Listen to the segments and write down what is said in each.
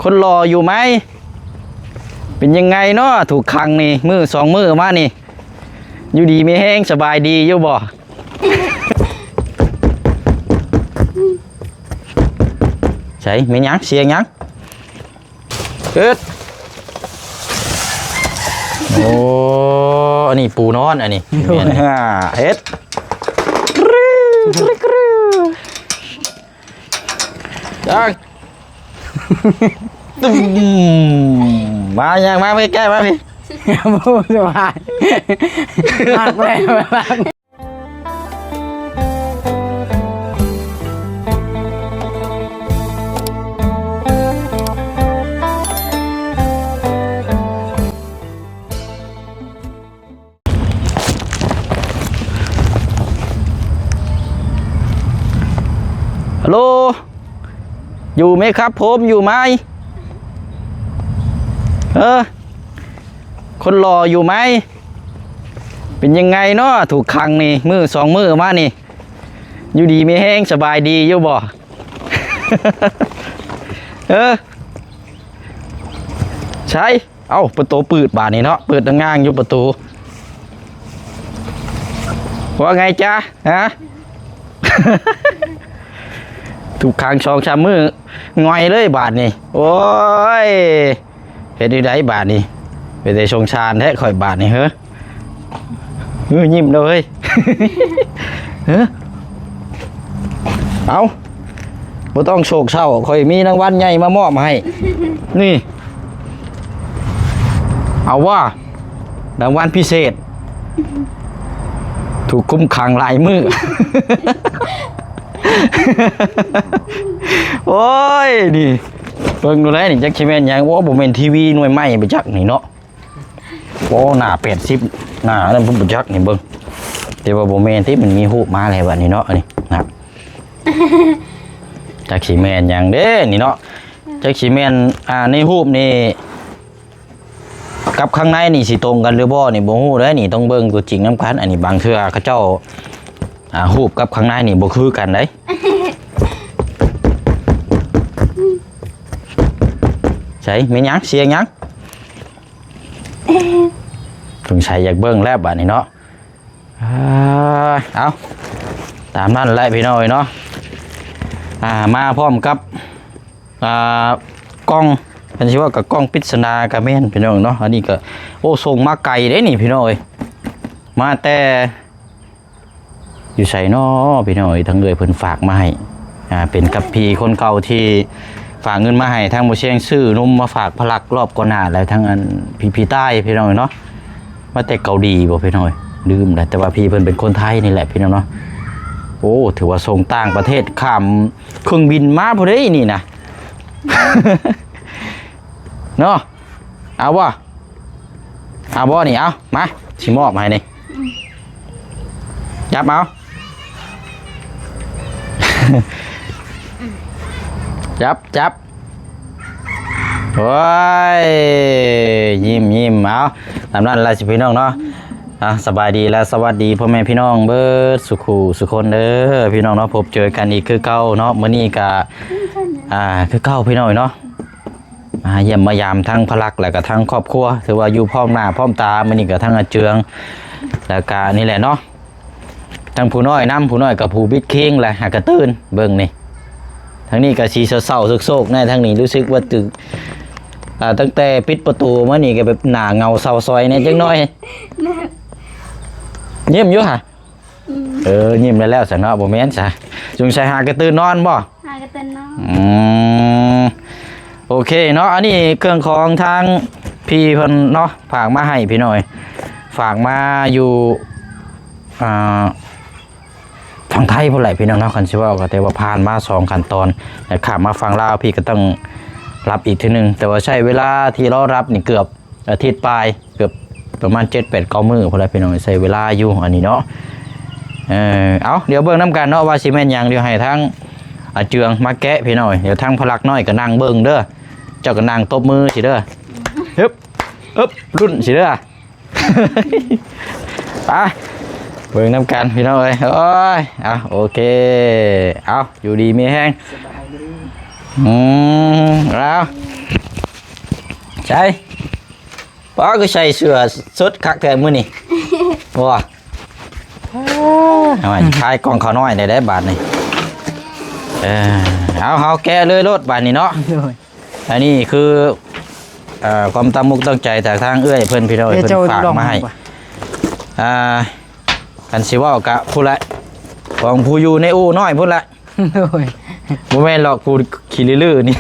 ຄົນຫຼໍ່ຢູ່ໄໝ? ເປັນຍັງໄງເນາະ ຖືກຂັງນີ້ ມື້ສອງມື້ມານີ້ ຢູ່ດີມີແຮງ ສະບາຍດີຢູ່ບໍ່? ໃສ ແມ່ນຫຍັງ? ສຽງຫຍັງ? ເຮັດ ໂອ້ ອັນນີ້ປູນອນ ອັນນີ້ ແມ່ນ ເຮັດ ຈັ່ງ ຕຶ้ม ມາ ຍ່າງມາໃກ້ໆ ມາພີ້ ບໍ່ສະບາຍ ມັກແລ້ວ ฮัลโหล อยู่ไหมครับผม อยู่ไหม เออ คนหล่ออยู่ไหม เป็นยังไงเนาะ ถูกขังนี่ มื้อสองมื้อมานี่ อยู่ดีมีแฮง สบายดีอยู่บ่ เออ ใช่ เอ้า ประตูปืดบาดนี้เนาะ เปิดงางอยู่ประตู ว่าไงจ๊ะ ฮะ ถูกขังสองสามมื้อ ง่อยเลยบาดนี้ โอ้ย เฮ็ดจั่งใดบาดนี้ เป็นแต่สงสารแท้ข้อยบาดนี้ เฮ้อ เฮ้อ ยิ้มแล้วเฮ้ย เฮ้อ เอา บ่ต้องโศกเศร้า ข้อยมีรางวัลใหญ่มามอบให้ นี่ เอาว่า รางวัลพิเศษ ถูกคุมขังหลายมื้อ โอ้ย นี่ เบิ่งดูแลนี่ จักสิแม่นหยัง โอ้ บ่แม่นทีวีหน่วยใหม่ไปจักนี่เนาะ โอ้ หน้าแปดสิบ หน้าอันนั้นเพิ่นบ่จักนี่เบิ่ง แต่ว่าบ่แม่นติ มันมีรูปมาแล้วบัดนี้เนาะ อันนี้นะ จักสิแม่นหยังเด้นี่เนาะ จักสิแม่น อ่า ในรูปนี่ กับข้างในนี่สิตรงกันหรือบ่นี่บ่ฮู้เด้นี่ ต้องเบิ่งตัวจริงนำกัน อันนี้บางเทื่อเขาเจ้า อ่า รูปกับข้างในนี่บ่คือกันเด้ ใส แม่นหยัง เสียงหยัง สงสัยอยากเบิ่งแล้วบัดนี้เนาะ อ่า เอา ตามนั้นแหละพี่น้องเอ้ยเนาะ อ่า มาพร้อมกับ อ่า กล่อง เพิ่นสิว่ากับกล่องปริศนากะแม่นพี่น้องเนาะ อันนี้ก็ โอ้ ส่งมาไกลเด้นี่พี่น้องเอ้ย มาแต่ อยู่ไสน้อพี่น้องเอ้ย ทางเอื้อยเพิ่นฝากมาให้ อ่า เป็นกับพี่คนเก่าที่ฝากเงินมาให้ทางบ่เชียง ซื้อนมมาฝากพะลักรอบก่อนหน้า แล้วทางอันพี่ พี่ใต้พี่น้องเอ้ยเนาะ มาแต่เกาหลีบ่พี่น้องเอ้ย ลืมแล้ว แต่ว่าพี่เพิ่นเป็นคนไทยนี่แหละพี่น้องเนาะ โอ้ ถือว่าส่งต่างประเทศ ข้ามเครื่องบินมาพุ้นเด้นี่นะ เนาะ เอาบ่ เอาบ่นี่ เอา มา สิมอบให้นี่ อืม จับเอา จับ จับ โอ้ย ยิ้ม ยิ้ม เอา ตามนั้นล่ะสิพี่น้องเนาะ อ่ะ สบายดีและสวัสดีพ่อแม่พี่น้องเบิดสุขุสุคนเด้อพี่น้องเนาะ พบเจอกันอีกคือเก่าเนาะ มื้อนี้ก็ อ่า คือเก่าพี่น้องเนาะ มาเยี่ยมมายามทั้งพะลัก แล้วก็ทั้งครอบครัว ถือว่าอยู่พร้อมหน้าพร้อมตา มื้อนี้ก็ทั้งอาเจือง แล้วก็นี่แหละเนาะ ทั้งผู้น้อยนำ ผู้น้อยกับผู้บิดคิงแหละ หากระตื่น เบิ่งนี่ ทางนี้ก็สีเศร้าๆ โศกๆ แน่ ทางนี้รู้สึกว่าตึก อ่า ตั้งแต่ปิดประตูมานี่ก็แบบหน้าเหงาเศร้าซอยแน่จักหน่อย ยิ้มอยู่หะ อืม เออ ยิ้มแล้วๆ ซะเนาะ บ่แม่นซะ สงสัยหากระตื่นนอนบ่ หากระตื่นนอน อืม โอเคเนาะ อันนี้เครื่องของทางพี่เพิ่นเนาะ ฝากมาให้พี่น้อย ฝากมาอยู่ อ่า ฝั่งไทยพุ้นแหละพี่น้องเนาะ คันสิเว้าก็แต่ว่าผ่านมาสองขั้นตอน แล้วข้ามมาฝั่งลาวพี่ก็ต้องรับอีกเทื่อหนึ่ง แต่ว่าใช้เวลาที่รอรับนี่เกือบ อาทิตย์ปลาย เกือบประมาณเจ็ด แปด เก้า มื้อพุ้นแหละพี่น้อง ใช้เวลาอยู่อันนี้เนาะ เออ เอา เดี๋ยวเบิ่งนำกันเนาะ ว่าสิแม่นหยัง เดี๋ยวให้ทางอาเจืองมาแกะพี่น้อง เดี๋ยวทางพะลักน้อยก็นั่งเบิ่งเด้อ เจ้าก็นั่งตบมือสิเด้อ ฮึบ ฮึบ ลุ้นสิเด้อ ไป เบิ่งนำกันพี่น้องเอ้ย โอ้ย เอา โอเค เอา อยู่ดีมีแฮง สบายดี อืม เอา ໃສ່ ປ້າ ຄືໃສ່ເສື້ອສົດຄັກແທ້ມື້ນີ້ ບໍ່ ເອົາໄວ້ຂາຍກ່ອງເຂົ້ານ້ອຍໄດ້ເດ້ບາດນີ້. ເອີ ເອົາ ເຮົາແກະເລີຍໂລດບາດນີ້ເນາະ. ໂດຍ ອັນນີ້ຄື ເອີ ຄວາມຕັ້ງອົກຕັ້ງໃຈຈາກທາງເອື້ອຍເພິ່ນ ພີ່ນ້ອງເອີຍ ເພິ່ນຝາກມາໃຫ້. ອ່າ ຄັນຊິເວົ້າກະພຸ້ນແຫຼະ ຂອງຜູ້ຢູ່ໃນອູ່ນ້ອຍພຸ້ນແຫຼະ. ໂດຍ ບໍ່ແມ່ນຫຼອກ ກູຂີ້ລືໆນີ້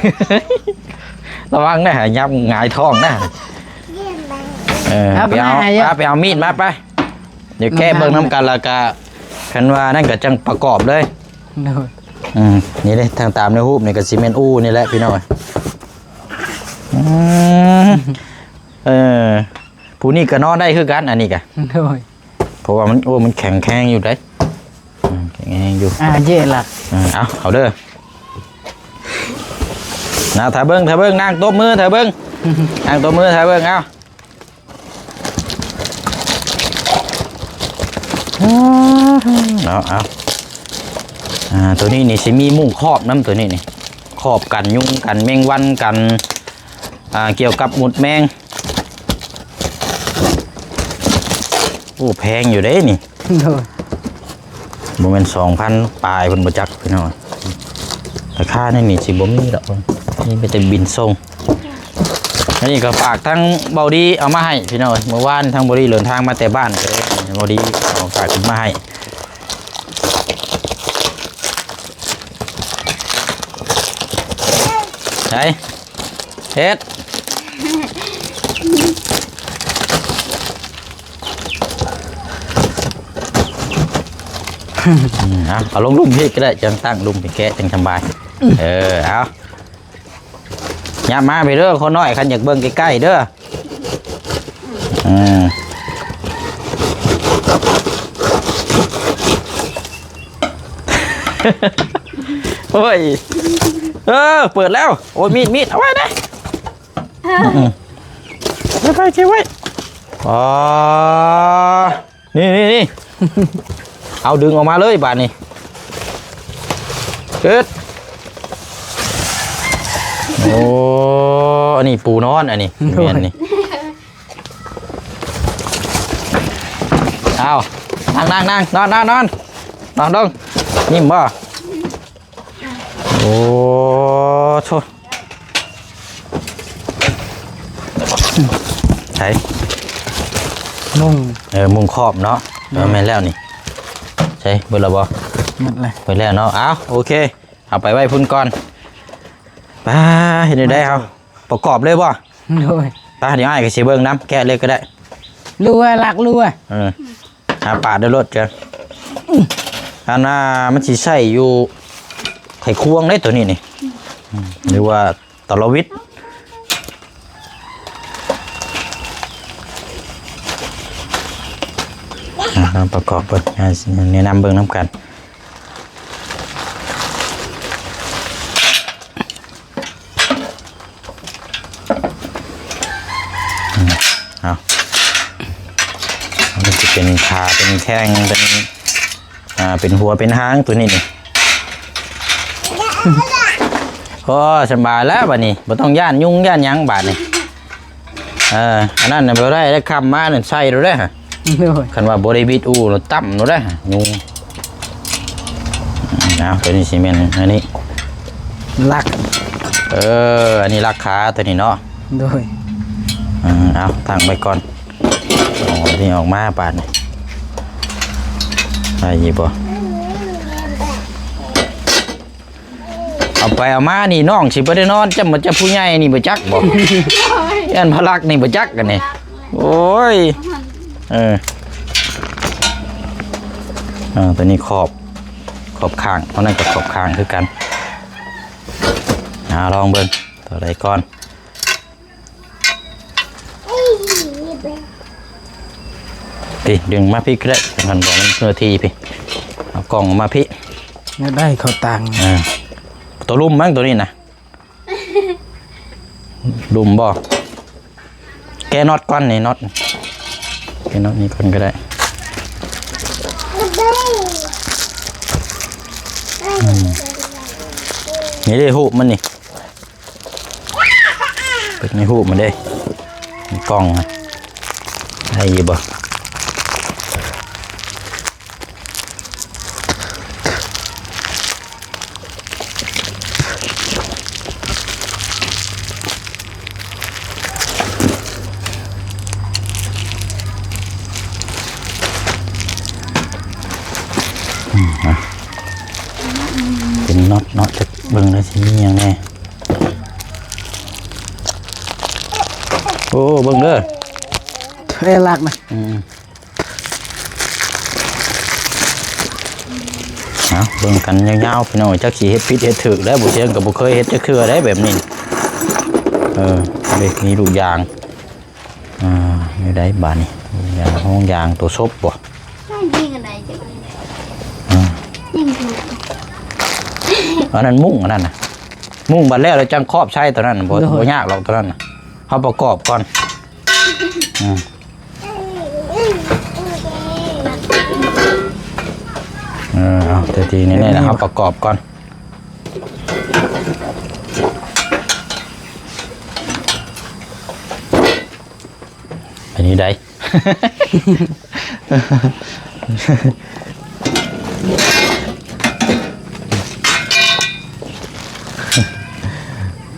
ລະວັງເດີ ຫາຫຍັບຫງາຍທ້ອງເດີ. ເອີ ເອົາ ໄປເອົາ ໄປເອົາມີດມາໄປ ດຽວແກະເບິ່ງນຳກັນ ແລ້ວກະຄັນວ່ານັ້ນກະຈັ່ງປະກອບເລີຍ. ໂດຍ ອືມ ນີ້ເດ້ ທາງຕາມໃນຮູບນີ້ກະຊິແມ່ນອູ່ນີ້ແຫຼະ ພີ່ນ້ອງ. ອືມ ເອີ ຜູ້ນີ້ກະນອນໄດ້ຄືກັນ ອັນນີ້ກະ. ໂດຍ ເພາະວ່າມັນ ໂອ້ ມັນແຂງແຮງຢູ່ເດ້. ອືມ ແຂງແຮງຢູ່. ອ່າ ເຢລະ ເອີ ເອົາ ເອົາເດີ. ນາ ຖ້າເບິ່ງ ຖ້າເບິ່ງ ນາງຕົບມື ຖ້າເບິ່ງ ນາງຕົບມື ຖ້າເບິ່ງ. ເອົາ ເອົາ ເອົາ ອ່າ ໂຕນີ້ນີ້ຊິມີມຸ້ງຄອບນຳ ໂຕນີ້ນີ້ ຄອບກັນຍຸງ ກັນແມງວັນ ກັນ ອ່າ ກ່ຽວກັບມົດແມງ. ໂອ້ ແພງຢູ່ເດ້ນີ້. ໂດຍ ບໍ່ແມ່ນສອງພັນປາຍເພິ່ນບໍ່ຈັກ ພີ່ນ້ອງ. ລາຄາໃນນີ້ຊິບໍ່ມີດອກ ມີແຕ່ບິນສົ່ງ. ອັນນີ້ກໍຝາກທາງເບົາດີເອົາມາໃຫ້ ພີ່ນ້ອງ. ເມື່ອວານທາງເບົາດີເດີນທາງມາແຕ່ບ້ານ ກໍເລີຍເບົາດີເອົາຝາກຂຶ້ນມາໃຫ້. ໄດ້ ເຮັດ ອືມ ເອົາ ເອົາລົງລຸ່ມພີ້ກໍໄດ້ ຈັ່ງຕັ້ງລຸ່ມພີ້ແກະຈັ່ງສະບາຍ. ເອີ ເອົາ ຫຍັບມາພີ້ເດີ ຄົນນ້ອຍ ຄັນຢາກເບິ່ງໃກ້ໆເດີ. ອືມ ໂອ້ຍ ເອີ ເປີດແລ້ວ. ໂອ້ຍ ມີດ ມີດ ເອົາໄວ້ເດ້. ອືມ ເກັບໄວ້ ເກັບໄວ້. ອໍ ນີ້ ນີ້ ນີ້ ເອົາ ດຶງອອກມາເລີຍບາດນີ້. ເອີດ ໂອ້ ອັນນີ້ປູນອນ ອັນນີ້ ໂດຍ ແມ່ນນີ້. ເອົາ ນັ່ງ ນັ່ງ ນັ່ງ ນອນ ນອນ ນອນ ນອນລົງ. ຍິ້ມບໍ່? ໂອ້ໂທ້ ໃສ ມຸ້ງ ເອີ ມຸ້ງຄອບເນາະ. ເອີ ແມ່ນແລ້ວນີ້. ໃສ ເບິດແລ້ວບໍ່? ເບິດແລ້ວ ເບິດແລ້ວເນາະ. ເອົາ ໂອເຄ ເອົາໄປໄວ້ພຸ້ນກ່ອນ. ປ້າ ເຮັດແນວໃດເຮົາ ປະກອບເລີຍບໍ່? ໂດຍ ໄປ ດຽວອ້າຍກໍຊິເບິ່ງນຳ ແກະເລີຍກໍໄດ້. ຮູ້ວ່າລັກ ຮູ້ວ່າ ເອີ ຫາປາດໄດ້ໂລດເຈົ້າ. ອັນນ່າ ມັນຊິໃຊ້ຢູ່ໄຂຄວງເດ້ ໂຕນີ້ນີ້ ອືມ ຫຼືວ່າຕະລະວິດ. ອ່າ ເຮົາປະກອບເບິ່ງ ອ່າ ແນະນຳເບິ່ງນຳກັນ. ອືມ ເອົາ ມັນຊິເປັນຂາ ເປັນແຂ້ງ ເປັນ ອ່າ ເປັນຫົວ ເປັນຫາງ ໂຕນີ້ນີ້. ໂອ້ ສະບາຍແລ້ວບາດນີ້ ບໍ່ຕ້ອງຢ້ານຍຸງຢ້ານຫຍັງບາດນີ້. ເອີ ອັນນັ້ນນະບໍ່ໄດ້ ໄດ້ຄຳມານັ້ນໃສ່ໂລດເດ້. ໂດຍ ຄັນວ່າບໍ່ໄດ້ບິດອູ່ລະຕ່ຳໂລດເດ້ຍຸງ. ເອົາ ໂຕນີ້ຊິແມ່ນອັນນີ້ ລັກ ເອີ ອັນນີ້ລັກຂາໂຕນີ້ເນາະ. ໂດຍ ເອີ ເອົາຕັ້ງໄວ້ກ່ອນ. ເອົາອັນນີ້ອອກມາບາດນີ້ ໄດ້ຢູ່ບໍ່? ເອົາໄປເອົາມານີ້ ນ້ອງຊິບໍ່ໄດ້ນອນຈຳ ຈຳຜູ້ໃຫຍ່ນີ້ບໍ່ຈັກບໍ່? ໂອ້ຍ ຢ້ານພະລັກນີ້ບໍ່ຈັກອັນນີ້. ໂອ້ຍ ເອີ ເອີ ຕົວນີ້ຂອບ ຂອບຂ້າງ ເທົ່ານັ້ນກໍຂອບຂ້າງຄືກັນ. ເອົາ ລອງເບິ່ງຕົວໃດກ່ອນ. ພີ້ ດຶງມາພີ້ກໍໄດ້ ມັນບໍ່ ມັນເນື້ອທີ່ພີ້. ເອົາກ່ອງມາພີ້ ແນວໃດເຂົ້າຕັງ. ເອີ ຕົວລຸ່ມມັ້ງຕົວນີ້ນະ. ລຸ່ມບໍ່? ແກະນັອດກ່ອນນີ້ ນັອດ ແກະນັອດນີ້ກ່ອນກໍໄດ້. ອືມ ນີ້ເດ້ ຮູບມັນນີ້. ໄປ ໃນຮູບມັນເດ້ ໃນກ່ອງນະ ໄດ້ຢູ່ບໍ່? ອືມ ອ່ະ ເປັນນັອດເນາະ ຈັກເບິ່ງແລ້ວຊິມີຫຍັງແດ່. ໂອ້ ເບິ່ງເດີ ແທ້ຫຼັກນະ ອືມ. ເອົາ ເບິ່ງກັນຍາວໆ ພີ່ນ້ອງ ຈັກຊິເຮັດຜິດເຮັດຖືກແລ້ວ ບໍ່ທຽງກໍບໍ່ເຄີຍເຮັດຈັກເທື່ອໄດ໋ແບບນີ້. ເອີ ເດ້ ມີລູກຢາງ ອ່າ ຢູ່ໃດບາດນີ້ ຢາງ ໂຮງຢາງຕົວສົບບໍ່? ຍິງອັນໃດຈັກ ອ່າ ຍິງຖືກ ອັນນັ້ນມຸ້ງ ອັນນັ້ນນະ ມຸ້ງ ບັດແລ້ວ ແລ້ວຈັ່ງຄອບໃສ່ຕົວນັ້ນ ບໍ່ ໂດຍ ບໍ່ຍາກດອກຕົວນັ້ນນະ ເຮົາປະກອບກ່ອນ ອືມ. ເອີ ເອົາ ແຕ່ທີ່ແນ່ໆ ເຮົາປະກອບກ່ອນ ເປັນຈັ່ງໃດ?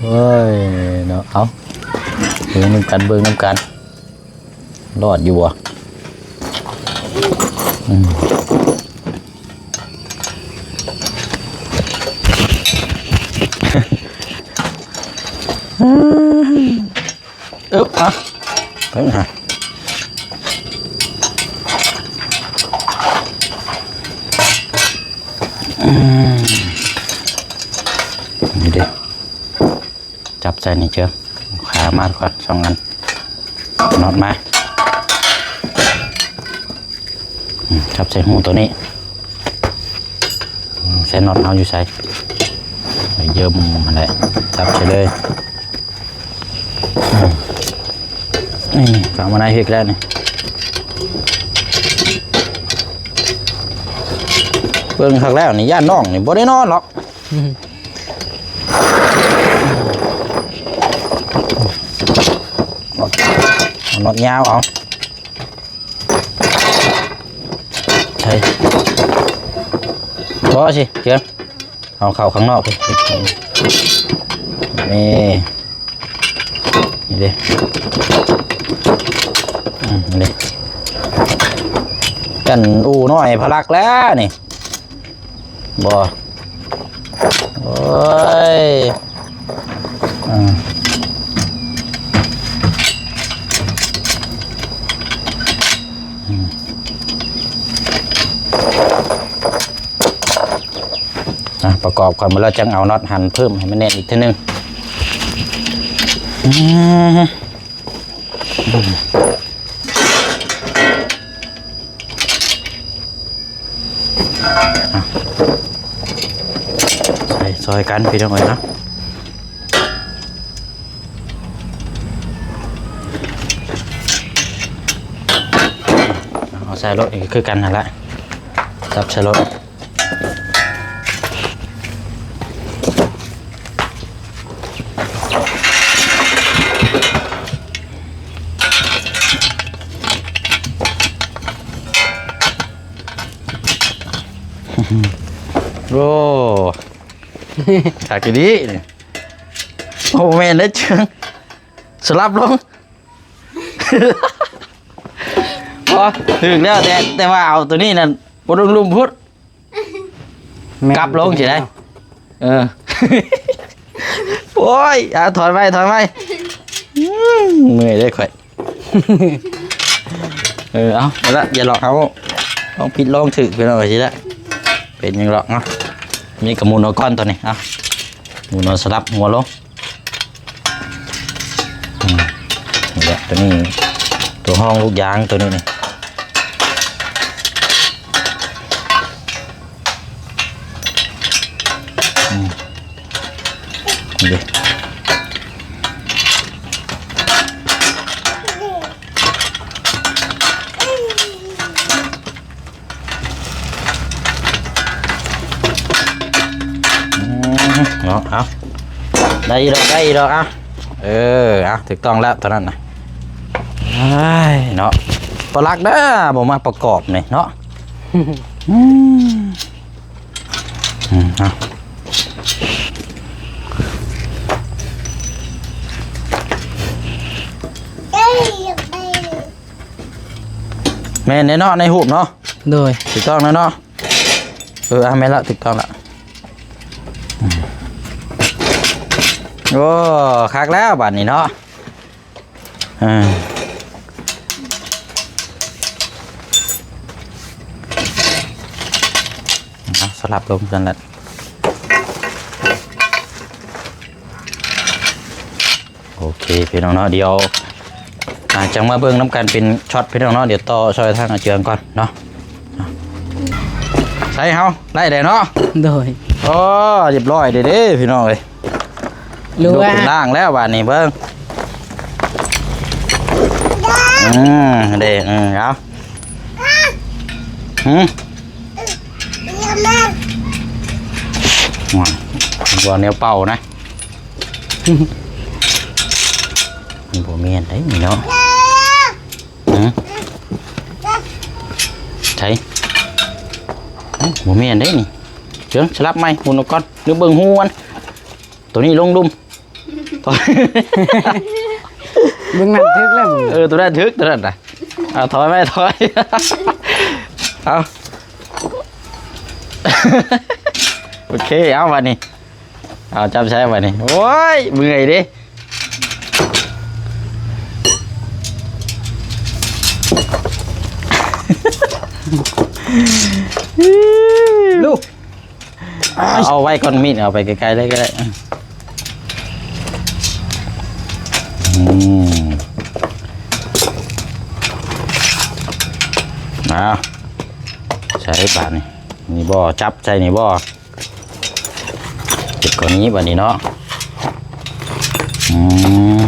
ໂອ້ຍເນາະ ເອົາ ເບິ່ງນຳກັນ ເບິ່ງນຳກັນ. ລອດຢູ່ບໍ່? ອືມ ເອີ ອ່ະ ເບິ່ງຫາ ອືມ ນີ້ເດ້. ຈັບໃສ່ນີ້ເຈີ ຂາມາກ່ອນສອງອັນ ນັອດມາ ອືມ ຈັບໃສ່ຮູໂຕນີ້ ອືມ ໃສ່ນັອດເຮົາຢູ່ໃສ ໄປເຢີມຫັ້ນແຫຼະ ຈັບໃສ່ເລີຍ ອືມ ນີ້ ເຂົ້າມາໃນພິກແລ້ວນີ້ ເບິ່ງຄັກແລ້ວນີ້ ຢ້ານນ້ອງນີ້ບໍ່ໄດ້ນອນດອກ. ເອົານັອດຍາວເອົາ ໃສ່ ພໍຊິ ເຈີ ເອົາເຂົ້າຂ້າງນອກ ນີ້ ນີ້ເດ້ ອືມ ນີ້ເດ້ ກັນອູ້ນ້ອຍພະລັກແລ້ວນີ້. ບໍ່ ໂອ້ຍ ອືມ ອືມ ອ່ະ ປະກອບກ່ອນ ແລ້ວຈັ່ງເອົານັອດຫັນເພີ່ມໃຫ້ມັນແໜ້ນອີກເທື່ອໜຶ່ງ ອືມ. ອ່ະ ໃສ່ຊ່ອຍກັນພີ່ນ້ອງເອີຍເນາະ ເອົາໃສ່ໂລດ ນີ້ຄືກັນຫັ້ນລະ ຈັບໃສ່ໂລດ. ໂອ້ ຄັກອີ່ຫຼີນີ້ ໂອ້ ແມ່ນເດ້ ເຈີ ສະຫຼັບລົງ ບໍ່ ຖືກແລ້ວ ແຕ່ ແຕ່ວ່າເອົາໂຕນີ້ນັ້ນ ບໍ່ລົງລຸ່ມພຸ້ນ ແມ່ນ ກັບລົງຊິໄດ້ ເອີ ໂອ້ຍ ອ່າ ຖອນໄວ້ ຖອນໄວ້ ອືມ ເມື່ອຍເດ້ຂ້ອຍ ເອີ ເອົາ ເອົາລະ ຢ່າຫຼອກເຮົາ ລອງຜິດລອງຖືກ ພີ່ນ້ອງ ຊິໄດ້ ເປັນຫຍັງດອກເນາະ ມີກະໝູນເອົາກ່ອນຕອນນີ້ ເອົາ ໝູນເອົາສະຫຼັບຫົວລົງ. ອືມ ນີ້ແຫຼະ ໂຕນີ້ ໂຕຮອງລູກຢາງໂຕນີ້ນີ້ ອືມ ນີ້ເດ້. ອືມ ເນາະ ເອົາ ໄດ້ອີກດອກ ໄດ້ອີກດອກ ເອົາ ເອີ ເອົາ ຖືກຕ້ອງແລ້ວ ເທົ່ານັ້ນນະ. ເອີຍ ເນາະ ປະຫຼັກເດີ ບໍ່ມາປະກອບນີ້ເນາະ. ອືມ ອືມ ເອົາ ແມ່ນເດ້ເນາະ ໃນຮູບເນາະ. ໂດຍ ຖືກຕ້ອງແລ້ວເນາະ. ເອີ ອ່ະ ແມ່ນລະ ຖືກຕ້ອງລະ. ໂອ້ ຄັກແລ້ວບາດນີ້ເນາະ. ເອີ ເອົາ ສະຫຼັບລົງຊັ້ນລະ. ໂອເຄພີ່ນ້ອງເນາະ ດຽວ ອ່າ ຈັ່ງມາເບິ່ງນຳກັນເປັນຊັອດພີ່ນ້ອງເນາະ. ດຽວຕໍ່ຊ່ອຍທາງອາເຈືອງກ່ອນເນາະ. ໃສ່ເຮົາໄດ້ແລ້ວເນາະ. ໂດຍ ໂອ້ ຮຽບຮ້ອຍເດ້ ພີ່ນ້ອງເອີຍ. ລຸກຂຶ້ນລ້າງແລ້ວບາດນີ້ເບິ່ງ. ອືມ ເດ້ ເອີ ເອົາ ຫືມ ໂອ້ຍ ບໍ່ແນວເປົ່ານະ. ມັນບໍ່ແມ່ນໄດ໋ນີ້ເນາະ. ຫືມ ໃສ ໂອ້ ບໍ່ແມ່ນໄດ໋ນີ້. ເຈີ ສະຫຼັບໃໝ່ ໝູນອອກກ່ອນ ຫຼືເບິ່ງຮູມັນ. ໂຕນີ້ລົງລຸ່ມ. ເບິ່ງນັ້ນຖືກແລ້ວ. ເອີ ໂຕນັ້ນຖືກ ໂຕນັ້ນນະ. ເອົາ ຖອຍໄວ້ ຖອຍ. ເອົາ ໂອເຄ ເອົາບາດນີ້. ເອົາ ຈັບໃສ່ບາດນີ້. ໂອ້ຍ ເມື່ອຍເດ້ ລູກ. ເອົາໄວ້ກ່ອນ ມີດເອົາໄປໄກໆເລີຍກໍໄດ້. ອືມ ເອົາ ໃສ່ບາດນີ້. ນີ້ບໍ່ ຈັບໃສ່ນີ້ບໍ່? ເຮັດກວ່ານີ້ບາດນີ້ເນາະ. ອືມ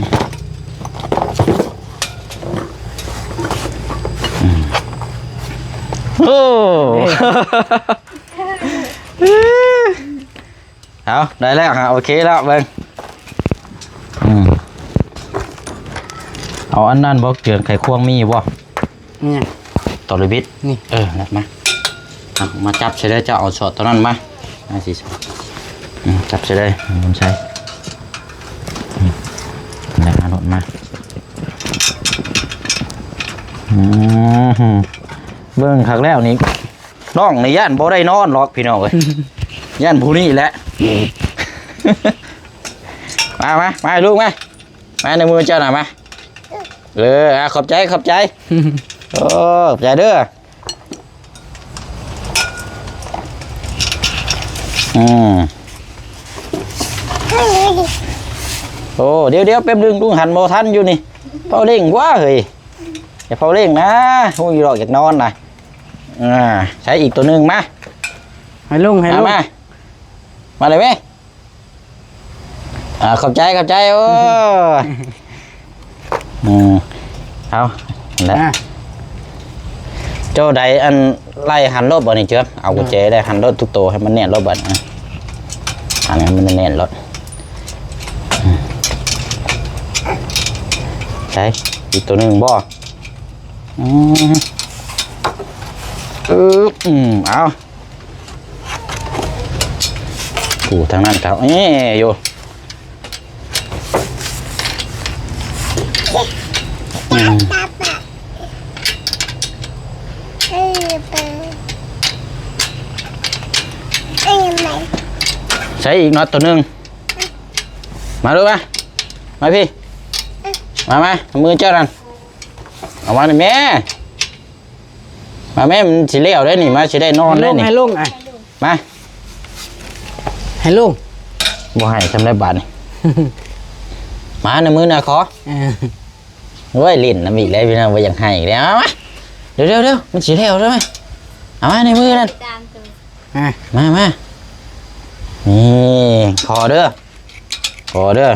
ອືມ ໂອ້ ເອີ ເອົາ ໄດ້ແລ້ວຮະ ໂອເຄແລ້ວ ເບິ່ງ. ອືມ ເອົາອັນນັ້ນບໍ່ ເຈື່ອນໄຂຄວງມີຢູ່ບໍ່? ນີ້ ຕອລິບິດນີ້ ເອີ ນັດມາ ເອົາມາຈັບໃສ່ເດີ ເຈົ້າເອົາຊອດຕົວນັ້ນມາ ມາຊິ ອືມ ຈັບໃສ່ເດີ ໝູນໃສ່ ອືມ ແລ້ວເອົາລົດມາ ອືມ ເບິ່ງຄັກແລ້ວນີ້ ນ້ອງນີ້ຢ້ານບໍ່ໄດ້ນອນດອກພີ່ນ້ອງເອີຍ ຢ້ານຜູ້ນີ້ແຫຼະ ມາ ມາ ມາລູກມາ. ມາໃນມືເຈົ້ານະ ມາ ເອີ ອ່າ ຂອບໃຈ ຂອບໃຈ ໂອ້ ຂອບໃຈເດີ ອືມ ໂອ້ ດຽວໆ ແປັບໜຶ່ງ ລຸງຫັນບໍ່ທັນຢູ່ນີ້ ເຝົ້າເລັ່ງກວ່າເຮີ້ຍ ຢ່າເຝົ້າເລັ່ງນະ ຮູ້ຢູ່ດອກ ຢາກນອນນະ ອ່າ ໃຊ້ອີກໂຕໜຶ່ງ ມາ ໃຫ້ລຸງ ໃຫ້ລຸງ ມາ ມາ ມາເລີຍແມ່. ອ່າ ຂອບໃຈ ຂອບໃຈ ໂອ້ ອືມ ເອົາ ແລ້ວ ອ່າ ເຈົ້າໄດ້ອັນໄລ່ຫັນລົດບໍ່ນີ້ ເຈີ ເອົາກຸນແຈໄດ້ຫັນລົດທຸກໂຕໃຫ້ມັນແໜ້ນລົດບັດ ອ່າ ອັນນີ້ໃຫ້ມັນແໜ້ນລົດ ໃສ ອີກໂຕໜຶ່ງບໍ່? ອືມ ອືມ ເອົາ. ຜູ້ທາງນັ້ນກໍແອ້ຢູ່ ອືມ ໃສ່ອີກເນາະ ໂຕໜຶ່ງ ມາດູມາ ມາພີ້ ມາ ມາ ມືເຈົ້ານັ້ນ ເອົາມານີ້ແມ່. ມາແມ່ ມັນຊິແລ້ວໄດ໋ນີ້ ມາຊິໄດ້ນອນໄດ໋ນີ້ ໃຫ້ລົງ ໃຫ້ລົງ ອ່ະ ມາ ໃຫ້ລົງ ບໍ່ໃຫ້ຊຳໄດ້ບາດນີ້ ມາໃນມືນະຂໍ ເອີ ໂອ້ຍ ຫຼິ້ນນຳອີກແລ້ວພີ່ນ້ອງ ບໍ່ຢາກໃຫ້ອີກແລ້ວ ມາ ເດີໆໆ ມັນຊິແລ້ວແລ້ວ ມາ ເອົາມາໃນມືນັ້ນ ມາ ມາ ມາ ນີ້ ຂໍເດີ ຂໍເດີ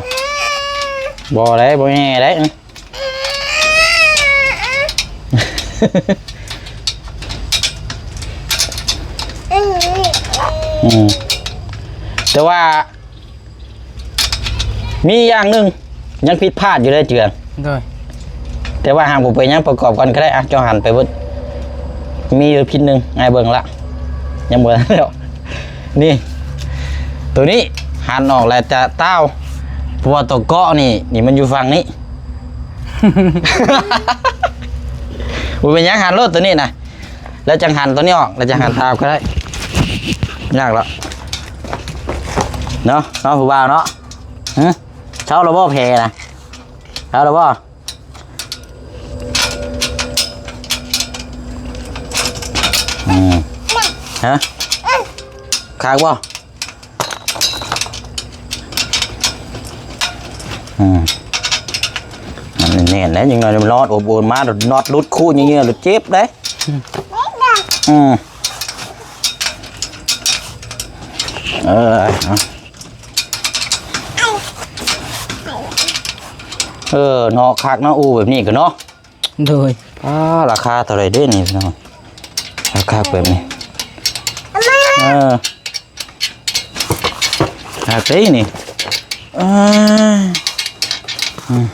ບໍ່ໄດ້ ບໍ່ແຍ່ໄດ້ ອື ອືມ ແຕ່ວ່າມີຢ່າງໜຶ່ງ ຍັງຜິດພາດຢູ່ເດ້ເຈື່ອນ. ໂດຍ ແຕ່ວ່າຫາກບໍ່ເປັນຫຍັງ ປະກອບກັນກໍໄດ້. ອ່ະ ເຈົ້າຫັນໄປເບິດ ມີຢູ່ຜິດໜຶ່ງ ອ້າຍເບິ່ງລະ ຍັງບໍ່ທັນແລ້ວ. ນີ້ ໂຕນີ້ຫັນອອກແລ້ວຈະຕ່າວ ເພາະວ່າໂຕເກາະນີ້ ນີ້ມັນຢູ່ຝັ່ງນີ້. ບໍ່ເປັນຫຍັງ ຫັນໂລດໂຕນີ້ນະ ແລ້ວຈັ່ງຫັນໂຕນີ້ອອກ ແລ້ວຈັ່ງຫັນຕາມກໍໄດ້. ຍາກລະເນາະ ເນາະ ຜູ້ບ່າວເນາະ. ຮະ ເຊົາແລ້ວບໍ່ແຜນະ? ເຊົາແລ້ວບໍ່? ອືມ ຮະ ຄັກບໍ່? ອືມ ມັນແໜ້ນແຫຼະ ຍັງນ້ອຍນອດອົບໂອນມາ ນອດຫຼຸດຄູ່ເຍອະໆ ເຈັບເດ້. ອືມ ເອີ ເອົາ ເອີ ເນາະ ຄັກເນາະ ອູແບບນີ້ກໍເນາະ. ໂດຍ ອ່າ ລາຄາເທົ່າໃດເດ້ນີ້ພີ່ນ້ອງ? ລາຄາແບບນີ້ ເອີ ລາຄາເດ້ນີ້ ເອີ ອືມ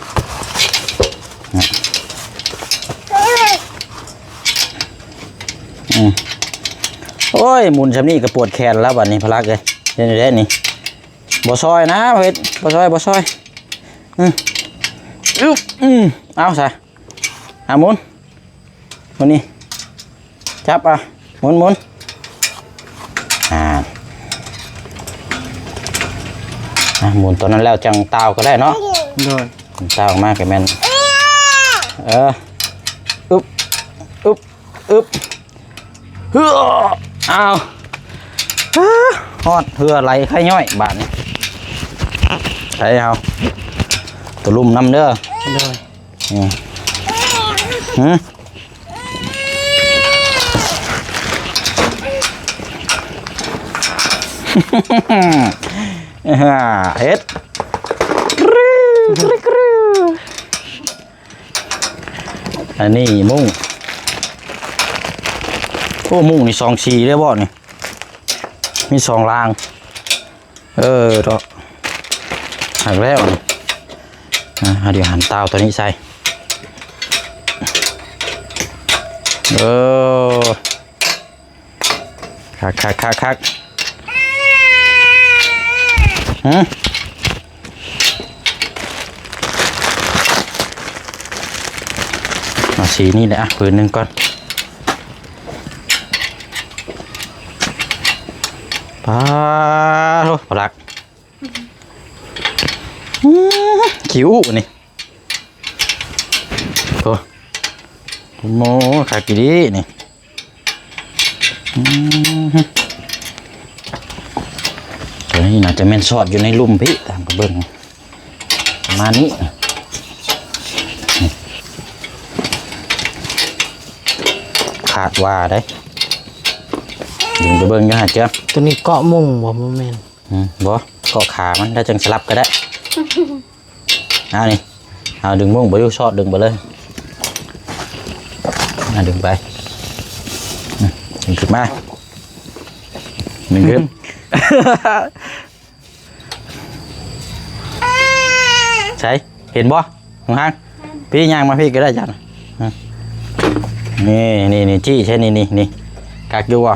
ອືມ ໂອ້ຍ ໝຸນຊ່ຳນີ້ກໍປວດແຂນແລ້ວບັດນີ້ ພະລັກເອີຍ. ເຮັດແນວໃດນີ້? ບໍ່ຊ່ອຍນະ ເຮັດ ບໍ່ຊ່ອຍ ບໍ່ຊ່ອຍ. ອື ອື ອື ເອົາຊະ ອາ ໝູນ ໝູນນີ້ ຈັບ ອາ ໝູນ ໝູນ ອາ ອາ ໝູນຕົວນັ້ນແລ້ວຈັ່ງຕ່າວກໍໄດ້ເນາະ. ໂດຍ ຕ່າວອອກມາກໍແມ່ນ ເອີ ອຶບ ອຶບ ອຶບ ເຮືອ ອ້າວ ຮອດ ເຮືອໄຫຼໄຄຍ້ອຍບາດນີ້. ໃສ່ເຮົາ ຕົວລຸ່ມນຳເດີ. ໂດຍ ອືມ ຫື ເຮັດ ກຣູ ກຣູ ກຣູ. ອັນນີ້ມຸ້ງ ໂອ້ ມຸ້ງນີ້ສອງສີເດ້ບໍ່ນີ້? ມີສອງລາງ ເອີ ເນາະ ຫັກແລ້ວນີ້. ອ່າ ດຽວຫັນຕາວຕົວນີ້ໃສ່ ເອີ. ຄັກໆໆໆ ຫື ເອົາສີນີ້ແຫຼະ ອ່ະ ຜືນໜຶ່ງກ່ອນ. ປາໂທ້ ປາລັກ ອື ຂີ້ອຸນີ້ ໂອ້ ໂອ້ ຄັກອີ່ຫຼີນີ້. ອືມ ຕົວນີ້ໜ້າຈະແມ່ນຊອດຢູ່ໃນລຸ່ມພີ້ ຕາມກະເບິ່ງ ປະມານນີ້ ຄາດວ່າໄດ໋ ດຶງໄປເບິ່ງຢູ່ຫັ້ນເຈົ້າ. ຕົວນີ້ເກາະມຸ້ງບໍ່? ບໍ່ແມ່ນ ອືມ ບໍ່ ເກາະຂາມັນ ແລ້ວຈັ່ງສະຫຼັບກໍໄດ້. ເອົານີ້ ເອົາດຶງມຸ້ງໄປຢູ່ ຊອດດຶງໄປເລີຍ ອ່າ ດຶງໄປ ອືມ ດຶງຂຶ້ນມາ ດຶງຂຶ້ນ ໃສ ເຫັນບໍ່? ຫາງ ພີ່ຍ່າງມາພີ້ກໍໄດ້ຈ້ະ ນີ້ ນີ້ ນີ້ ຈີ້ໃສ່ ນີ້ ນີ້ ນີ້ ຄັກຢູ່ບໍ່?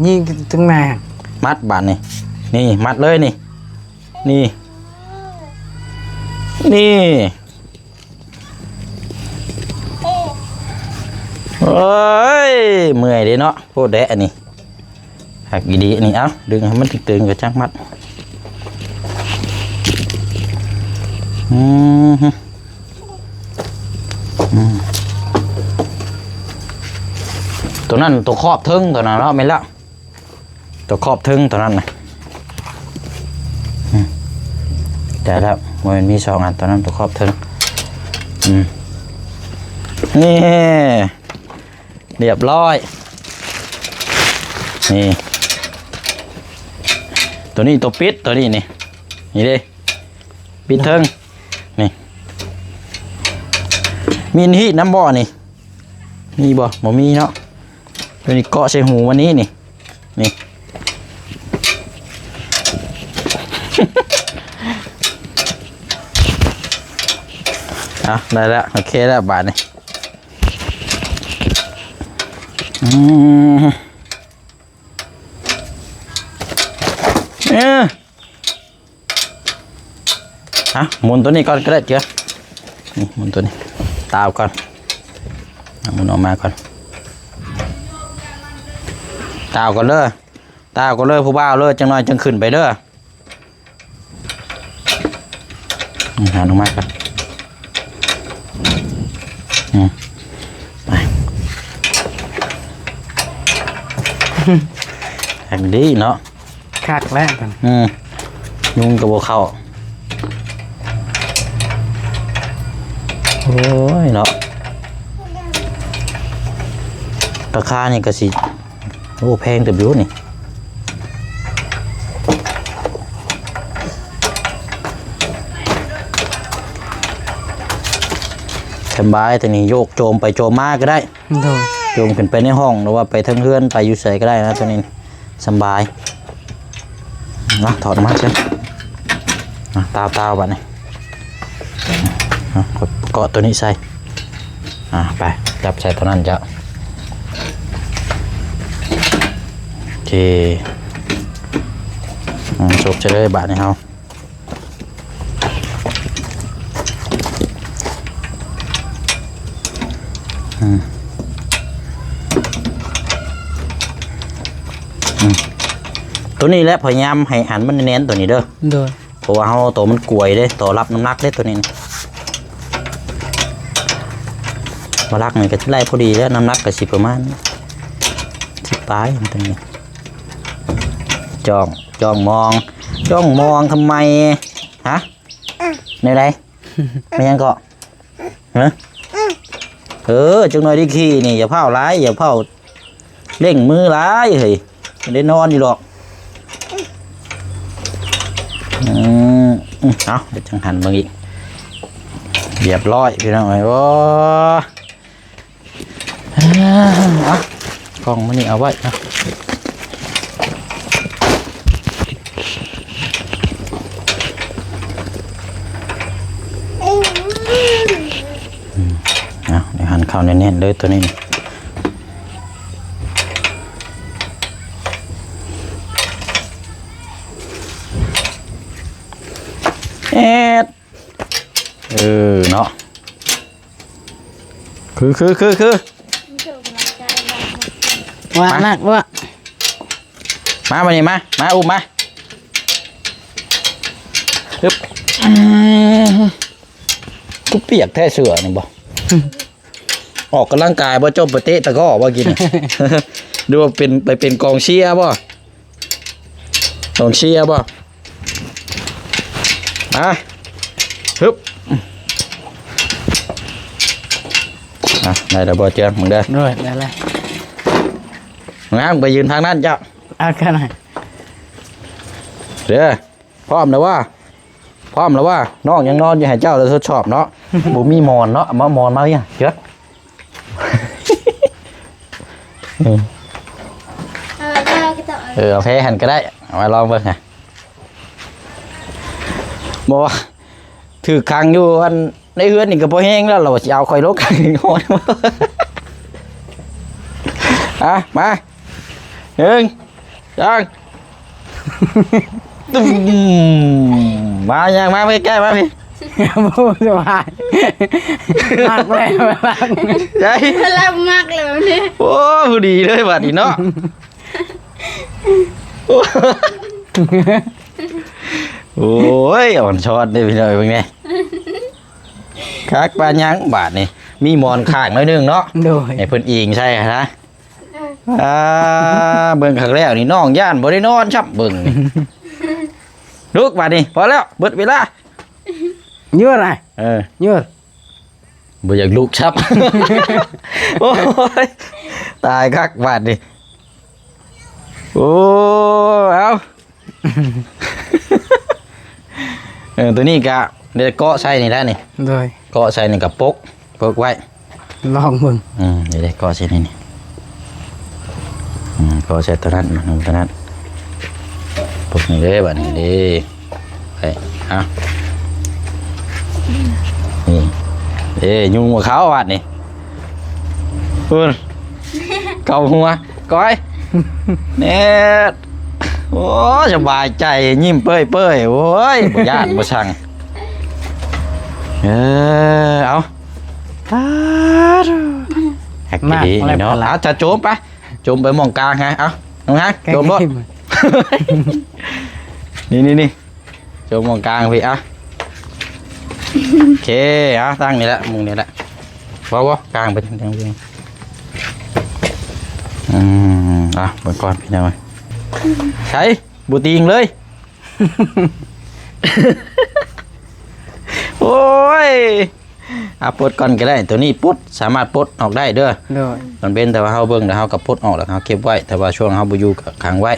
ຍິງ ຕຶງແມ່ ມັດບາດນີ້ ນີ້ ມັດເລີຍນີ້. ນີ້ ນີ້ ໂອ້ຍ ເມື່ອຍເດ້ເນາະ ໂພດແດະອັນນີ້ ຄັກອີ່ຫຼີອັນນີ້. ເອົາ ດຶງໃຫ້ມັນຕຶງໆ ກະຈັ່ງມັດ ອືມ ອືມ ຕົວນັ້ນ ຕົວຂອບເທິງຕົວນັ້ນເນາະ ແມ່ນແລ້ວ. ຕົວຂອບເທິງຕົວນັ້ນນະ ອືມ ໄດ້ແລ້ວ ບໍ່ແມ່ນມີສອງອັນ ຕົວນັ້ນຕົວຂອບເທິງ ອືມ ນີ້ ລຽບຮ້ອຍ ນີ້ ຕົວນີ້ຕົວປິດ ຕົວນີ້ນີ້ ນີ້ເດ້ ປິດເທິງ ນີ້ ມີອັນຮີດນຳບໍ່ນີ້? ມີບໍ່? ບໍ່ມີເນາະ ຕົວນີ້ເກາະໃສ່ຫູມັນນີ້ ນີ້ ນີ້. ເອົາ ໄດ້ແລ້ວ ໂອເຄແລ້ວບາດນີ້ ອືມ ເອີ ອ່ະ ໝູນຕົວນີ້ກ່ອນກໍໄດ້ເຈ້ຍ ນີ້ ໝູນຕົວນີ້ ຕາວກ່ອນ ອ່ະ ໝູນອອກມາກ່ອນ ຕາວກ່ອນເດີ ຕາວກ່ອນເດີ ຜູ້ບ່າວເດີ ຈັກໜ້ອຍຈັ່ງຂຶ້ນໄປເດີ ອືມ ຫາໜໍ່ໄມ້ກ່ອນ ອືມ ໄປ ອັນດີເນາະ ຄັກແລ້ວ ອືມ ຍຸງກໍບໍ່ເຂົ້າ ໂອ້ຍເນາະ ລາຄານີ້ກໍຊິ ໂອ້ ແພງເຕີບຢູ່ນີ້ ສະບາຍ ຕົວນີ້ໂຍກໂຈມໄປໂຈມມາກໍໄດ້ ໂດຍ ໂຈມຂຶ້ນໄປໃນຫ້ອງ ຫຼືວ່າໄປເທິງເຮືອນ ໄປຢູ່ໃສກໍໄດ້ນະ ຕົວນີ້ສະບາຍ ມາ ຖອດອອກມາຊະ ມາ ຕາວໆ ບາດນີ້ ເກາະຕົວນີ້ໃສ່ ອ່າ ໄປ ຈັບໃສ່ຕົວນັ້ນເຈົ້າ ໂອເຄ ອືມ ສົບໃສ່ເລີຍບາດນີ້ເຮົາ ອືມ ອືມ ຕົວນີ້ແຫຼະ ພະຍາຍາມໃຫ້ອັນມັນແໜ້ນໆ ຕົວນີ້ເດີ ໂດຍ ເພາະວ່າເຮົາ ໂຕມັນກວຍເດ້ ໂຕຮັບນ້ຳໜັກເດ້ ຕົວນີ້ ມາລັກນີ້ກໍໄດ້ພໍດີແລ້ວ ນ້ຳໜັກກໍຊິປະມານສິບປາຍ ຕົວນີ້ ຈ້ອງ ຈ້ອງມອງ ຈ້ອງມອງທຳໄມ ຮະ ແນວໃດ ແມ່ນຫຍັງເກາະ ຮະ ເອີ ຈັກໜ້ອຍໄດ້ຂີ່ນີ້ ຢ່າພ້າວຫຼາຍ ຢ່າພ້າວ ເລັ່ງມືຫຼາຍເຮີ້ຍ ບໍ່ໄດ້ນອນຢູ່ດອກ ອືມ ເອົາ ດຽວຈັ່ງຫັນເບິ່ງອີກ ລຽບຮ້ອຍພີ່ນ້ອງເອີຍ ໂອ້ ເອົາ ກ້ອງມື້ນີ້ເອົາໄວ້ເນາະ ອືມ ເອົາ ດຽວຫັນເຂົ້າແໜ້ນໆ ເດີ ຕົວນີ້ ແອດ ເອີ ເນາະ ຄື ຄື ຄື ຄື ວ່າ ມາ ໜັກວ່າ ມາ ມານີ້ ມາ ມາ ອຸ້ມມາ ຮຶບ ອືມ ຄືປຽກແທ້ເສື້ອນີ້ບໍ່? ອອກກຳລັງກາຍບໍ່? ເຈົ້າໄປເຕະຕະກ້ອບໍ່ກິນ? ຫຼືວ່າເປັນ ໄປເປັນກອງເຊຍບໍ່? ກອງເຊຍບໍ່? ມາ ຮຶບ ອ່ະ ໄດ້ແລ້ວບໍ່ເຈື່ອງ? ມຶງເດີ ໂດຍ ໄດ້ແລ້ວ ງາມ ໄປຢືນທາງນັ້ນເຈົ້າ ເອົາ ກັນ ເດີ ພ້ອມແລ້ວຫວາ? ພ້ອມແລ້ວຫວາ? ນ້ອງຍັງນອນຢູ່ ໃຫ້ເຈົ້າໄດ້ທົດສອບເນາະ ບໍ່ມີໝອນເນາະ ເອົາມາໝອນມາຫຍັງ ເຈີ ເອີ ເອີ ເອົາແພຫັ້ນກໍໄດ້ ເອົາມາລອງເບິ່ງຫະ ບໍ່ ຖືກຂັງຢູ່ອັນໃນເຮືອນນີ້ກໍພໍແຮງແລ້ວ ລາວຊິເອົາຂ້ອຍລົງຂັງອີກ ອ່ະ ມາ ໜຶ່ງ ສອງ ຕຸ້ມ ມາ ຍ່າງມາໃກ້ໆ ມາພີ້ ບໍ່ສະບາຍ ມັກແລ້ວ ມັກ ໃຊ່ ລາວມັກແລ້ວແບບນີ້ ໂອ້ ພໍດີເລີຍບາດນີ້ເນາະ ໂອ້ ໂອ້ຍ ອ່ອນຊອນເດ້ພີ່ນ້ອງ ເບິ່ງແດ່ ຄັກປານຫຍັງບາດນີ້ ມີໝອນຂ້າງໜ້ອຍໜຶ່ງເນາະ ໂດຍ ໃຫ້ເພິ່ນອີງໃສ່ຫັ້ນນະ ອ່າ ເບິ່ງຄັກແລ້ວນີ້ ນ້ອງຢ້ານບໍ່ໄດ້ນອນຊ້ຳ ເບິ່ງນີ້ ລຸກບາດນີ້ ພໍແລ້ວ ເບິດເວລາ ຢູ່ນະ ເອີ ຢູ່ ບໍ່ຢາກລຸກຊ້ຳ ໂອ້ຍ ຕາຍຄັກບາດນີ້ ໂອ້ ເອົາ ເອີ ຕົວນີ້ກະໄດ້ເກາະໃສ່ນີ້ແຫຼະນີ້ ໂດຍ ເກາະໃສ່ນີ້ກະປົກ ປົກໄວ້ ລອງເບິ່ງ ອືມ ນີ້ເດ້ ເກາະໃສ່ນີ້ ນີ້ ອືມ ເກາະໃສ່ຕົວນັ້ນ ຕົວນັ້ນ ປົກນີ້ເດ້ ບາດນີ້ເດ້ ໄປ ເອົາ ນີ້ ເອີ ຍຸງບໍ່ເຂົ້າບາດນີ້ ພຸ້ນ ເຂົ້າຫົວ ກ້ອຍ ແນ່ ໂອ້ ສະບາຍໃຈ ຍິ້ມເປີຍໆ ໂອ້ຍ ບໍ່ຢ້ານບໍ່ຊັງ ເອີ ເອົາ ສາທຸ ຮັກດີເນາະ ເອົາ ຈະໂຈມໄປ ໂຈມໄປໝ່ອງກາງໃຫ້ ເອົາ ນ້ອງຮັກ ໂຈມໂລດ ນີ້ໆໆ ໂຈມໝ່ອງກາງພີ້ ເອົາ ໂອເຄ ເອົາ ຕັ້ງນີ້ແຫຼະ ໝ່ອງນີ້ແຫຼະ ບໍ່ ບໍ່ ກາງໄປທາງນີ້ ອືມ ເອົາ ເບິ່ງກ່ອນພີ່ນ້ອງ ໃສ ບໍ່ຕີງເລີຍ ໂອ້ຍ ອ່ະ ປົດກ່ອນກໍໄດ້ ໂຕນີ້ປົດ ສາມາດປົດອອກໄດ້ເດີ ໂດຍ ມັນເປັນແຕ່ວ່າເຮົາເບິ່ງແລ້ວ ເຮົາກໍປົດອອກ ແລ້ວເຮົາເກັບໄວ້ ແຕ່ວ່າຊ່ວງເຮົາບໍ່ຢູ່ກໍຂັງໄວ້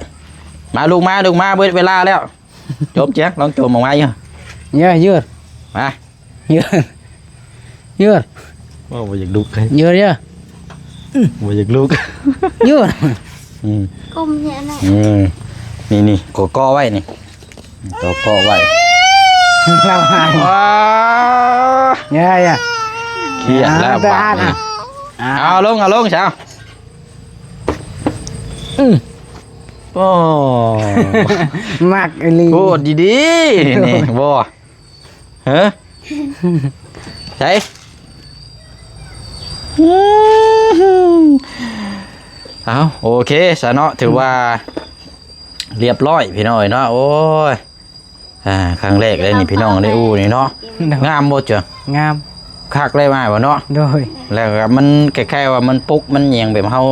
ມາລູກມາ ລູກມາ ເບິດເວລາແລ້ວ ໂຈມເຈ້ຍ ລອງໂຈມອອກມາຢູ່ ເຍອະ ຍືດ ມາ ຍືດ ຍືດ ວ່າບໍ່ຢາກລຸກ ຍືດ ຍືດ ບໍ່ຢາກລຸກ ຍືດ ອືມ ກົ້ມເຍອະແຫຼະ ອືມ ນີ້ໆ ກໍເກາະໄວ້ນີ້ ຕົວເກາະໄວ້ ລາວຫາຍ ວ້າ ຢ່າ ຢ່າ ຄຽດແລ້ວບາດນີ້ ອ່າ ເອົາລົງ ເອົາລົງຊະ ອືມ ໂອ້ ມັກອີ່ຫຼີ ໂພດດີໆ ນີ້ ໂອ້ ບໍ່ ເຮີ ໃສ ເອົາ ໂອເຄຊະເນາະ ຖືວ່າ ອືມ ລຽບຮ້ອຍພີ່ນ້ອງເອີຍເນາະ ໂອ້ຍ ອ່າ ຄັ້ງແລກເລີຍນີ້ພີ່ນ້ອງ ໃນອູ່ນີ້ເນາະ ໂດຍ ງາມບໍ່ເຈົ້າ ງາມ ຄັກເລີຍວ່າບໍ່ເນາະ ໂດຍ ແລ້ວກໍມັນຄ້າຍໆວ່າມັນປຸກມັນຫຍັງແບບເຮົາ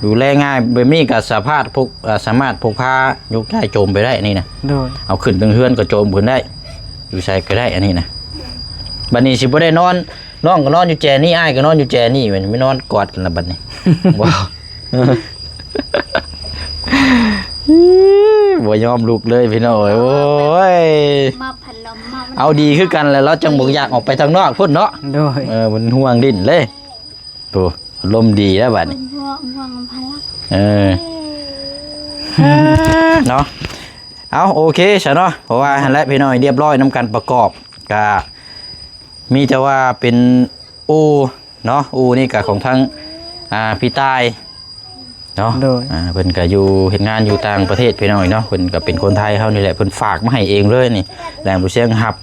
ດູແລງ່າຍ ແບບນີ້ກໍສາມາດພົກ ເອີ ສາມາດພົກພາຍົກຍ້າຍໂຈມໄປໄດ້ນີ້ນະ ໂດຍ ເອົາຂຶ້ນເທິງເຮືອນກໍໂຈມຂຶ້ນໄດ້ ຢູ່ໃສກໍໄດ້ອັນນີ້ນະ ບັດນີ້ຊິບໍ່ໄດ້ນອນ ນ້ອງກໍນອນຢູ່ແຈນີ້ ອ້າຍກໍນອນຢູ່ແຈນີ້ ແມ່ນ ໄປນອນກອດກັນລະບັດນີ້ ບໍ່ ບໍ່ຍອມລຸກເລີຍພີ່ນ້ອງເອີຍ ໂອ້ຍ ມາພັດລົມມາ ເອົາດີຄືກັນແຫຼະ ລາວຈັ່ງບໍ່ຢາກອອກໄປທາງນອກພຸ້ນເນາະ ໂດຍ ເອີ ມັນຫ່ວງດິ້ນເລີຍ ໂອ້ ອາລົມດີແລ້ວບັດນີ້ ເພິ່ນຫ່ວງພະລັກ ເອີ ເນາະ ເອົາ ໂອເຄຊະເນາະ ເພາະວ່າຫັ້ນແຫຼະພີ່ນ້ອງ ຮຽບຮ້ອຍນຳກັນປະກອບ ກະມີແຕ່ວ່າເປັນອູ່ເນາະ ອູ່ນີ້ກະຂອງທາງ ອ່າ ພີ່ຕ່າຍ ເນາະ ໂດຍ ອ່າ ເພິ່ນກໍຢູ່ເຮັດງານຢູ່ຕ່າງປະເທດພີ່ນ້ອງເນາະ ເພິ່ນກໍເປັນຄົນໄທເຮົານີ້ແຫຼະ ເພິ່ນຝາກມາໃຫ້ເອງເລີຍນີ້ ແລ້ວບໍ່ຊຽງຮັບ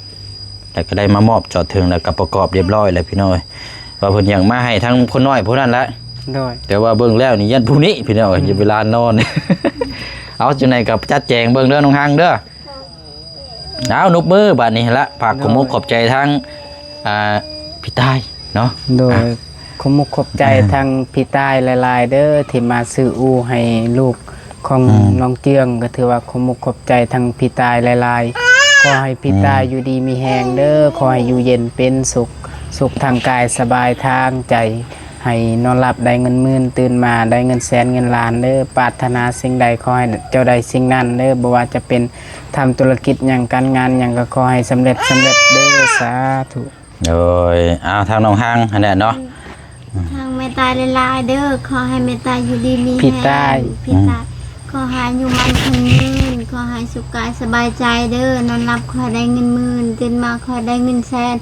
ແລ້ວກໍໄດ້ມາມອບຈອດເຖິງ ແລ້ວກໍປະກອບຮຽບຮ້ອຍແລ້ວພີ່ນ້ອງເອີຍ ວ່າເພິ່ນຢາກມາໃຫ້ທາງຄົນນ້ອຍຜູ້ນັ້ນແຫຼະ ໂດຍ ແຕ່ວ່າເບິ່ງແລ້ວນີ້ຢ້ານຜູ້ນີ້ພີ່ນ້ອງເອີຍ ອືມ ຢ້ານເວລານອນ ເອົາ ຈັ່ງໃດກໍຈັດແຈງເບິ່ງເດີນ້ອງຮັງເດີ ເອົາ ນົບມືບາດນີ້ລະ ຝາກ ໂດຍ ຂອບອົກຂອບໃຈທາງ ອ່າ ພີ່ຕ່າຍເນາະ ໂດຍ ອ່ະ ຂອບອົກຂອບໃຈ ອ່າ ທາງພີ່ຕ່າຍຫຼາຍໆເດີ ທີ່ມາຊື້ອູ່ໃຫ້ລູກຂອງ ອືມ ນ້ອງເຈື່ອງ ກໍຖືວ່າຂອບອົກຂອບໃຈທາງພີ່ຕ່າຍຫຼາຍໆ ຂໍໃຫ້ພີ່ຕ່າຍ ອືມ ຢູ່ດີມີແຮງເດີ ຂໍໃຫ້ຢູ່ເຢັນເປັນສຸກ ສຸກທາງກາຍ ສະບາຍທາງໃຈ ໃຫ້ນອນຫຼັບໄດ້ເງິນໝື່ນ ຕື່ນມາໄດ້ເງິນແສນເງິນລ້ານເດີ ປາດຖະໜາສິ່ງໃດຂໍໃຫ້ເຈົ້າໄດ້ສິ່ງນັ້ນເດີ ບໍ່ວ່າຈະເປັນ ທຳທຸລະກິດຫຍັງ ການງານຫຍັງກໍຂໍໃຫ້ສຳເລັດ ສຳເລັດເດີ ສາທຸ. ໂດຍ ເອົາ ທາງນ້ອງຮັງຫັ້ນແຫຼະເນາະ ທາງແມ່ຕ່າຍຫຼາຍໆເດີ ຂໍໃຫ້ແມ່ຕ່າຍຢູ່ດີມີແຮງ ພີ່ຕ່າຍ ພີ່ຕ່າຍ ອືມ ຂໍໃຫ້ອາຍຸໝັ້ນຂວັນຍືນ ຂໍໃຫ້ສຸກກາຍສະບາຍໃຈເດີ ນອນຫຼັບຂໍໃຫ້ໄດ້ເງິນໝື່ນ ຕື່ນມາຂໍໃຫ້ໄດ້ເງິນແສນ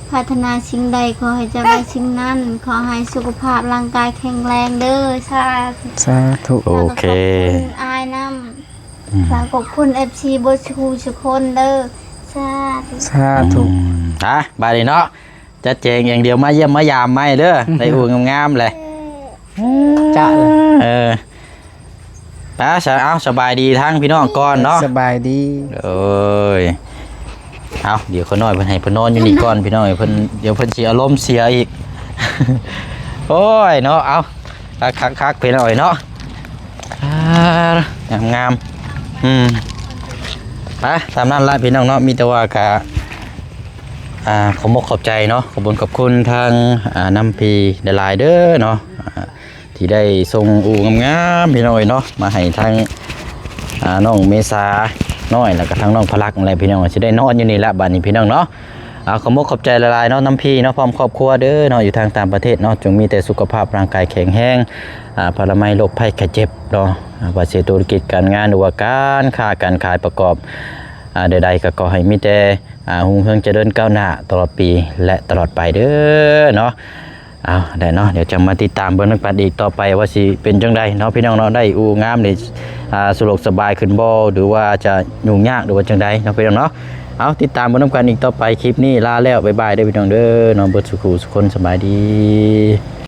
ປາດຖະໜາສິ່ງໃດຂໍໃຫ້ເຈົ້າໄດ້ສິ່ງນັ້ນ ຂໍໃຫ້ສຸຂະພາບຮ່າງກາຍແຂງແຮງເດີ ສາທຸ ສາທຸ ໂອເຄ ແລ້ວກໍຂອບຄຸນອ້າຍນຳ ອືມ ແລ້ວຂອບຄຸນເອັຟຊີເບິດສູ່ຄູ່ສູ່ຄົນເດີ ສາທຸ ສາທຸ ອືມ ອ່ະ ບາດນີ້ເນາະ ຈັດແຈງຢ່າງດຽວ ມາຢ້ຽມມາຢາມໃໝ່ເດີ ໄດ້ອູ່ງາມໆແຫຼະ ຈະເລີຍ ເອີ ໄປ ເອົາ ສະບາຍດີທາງພີ່ນ້ອງກ່ອນເນາະ ສະບາຍດີ ໂອ້ຍ ເອົາ ດຽວຂ້ານ້ອຍເພິ່ນໃຫ້ເພິ່ນນອນຢູ່ນີ້ກ່ອນ ພີ່ນ້ອງເອີຍ ເພິ່ນ ດຽວເພິ່ນຊິອາລົມເສຍອີກ ໂອ້ຍ ເນາະ ເອົາ ຄັກໆ ພີ່ນ້ອງເອີຍເນາະ ອ່າ ງາມໆ ອືມ ໄປ ຕາມນັ້ນລະພີ່ນ້ອງເນາະ ມີແຕ່ວ່າກະ ອ່າ ຂອບອົກຂອບໃຈເນາະ ຂອບຄຸນຂອບຄຸນທາງ ອ່າ ນ້ຳພີຫຼາຍໆເດີເນາະ ອ່າ ທີ່ໄດ້ສົ່ງອູ່ງາມໆ ພີ່ນ້ອງເອີຍເນາະ ມາໃຫ້ທາງ ອ່າ ນ້ອງເມສານ້ອຍ ແລ້ວກໍທາງນ້ອງພະລັກນັ້ນແຫຼະ ພີ່ນ້ອງ ຊິໄດ້ນອນຢູ່ນີ້ລະບາດນີ້ ພີ່ນ້ອງເນາະ ອ່າ ຂອບອົກຂອບໃຈຫຼາຍໆເນາະ ນ້ຳພີເນາະ ພ້ອມຄອບຄົວເດີເນາະ ຢູ່ທາງຕ່າງປະເທດເນາະ ຈົ່ງມີແຕ່ສຸຂະພາບຮ່າງກາຍແຂງແຮງ ອ່າ ພະລະໄມໂລກໄພໄຂ້ເຈັບເນາະ ອ່າ ບໍ່ວ່າຊິທຸລະກິດການງານ ຫຼືວ່າການຄ້າການຂາຍປະກອບ ອ່າ ໃດໆ ກໍຂໍໃຫ້ມີແຕ່ ອ່າ ຮຸ່ງເຮືອງຈະເລີນກ້າວໜ້າຕະຫຼອດປີ ແລະ ຕະຫຼອດໄປເດີເນາະ. ເອົາ ໄດ້ເນາະ ດຽວຈະມາຕິດຕາມເບິ່ງນຳກັນອີກຕໍ່ໄປວ່າຊິເປັນຈັ່ງໃດເນາະ ພີ່ນ້ອງເນາະ. ໄດ້ອູ່ງາມນີ້ ອ່າ ສະດວກສະບາຍຂຶ້ນບໍ່ ຫຼືວ່າຈະຫຍຸ້ງຍາກ ຫຼືວ່າຈັ່ງໃດເນາະ ພີ່ນ້ອງເນາະ. ເອົາ ຕິດຕາມເບິ່ງນຳກັນອີກຕໍ່ໄປ. ຄລິບນີ້ລາແລ້ວ ບາຍບາຍເດີ ພີ່ນ້ອງເດີເນາະ. ເບິດສູ່ຄູ່ສູ່ຄົນ ສະບາຍດີ.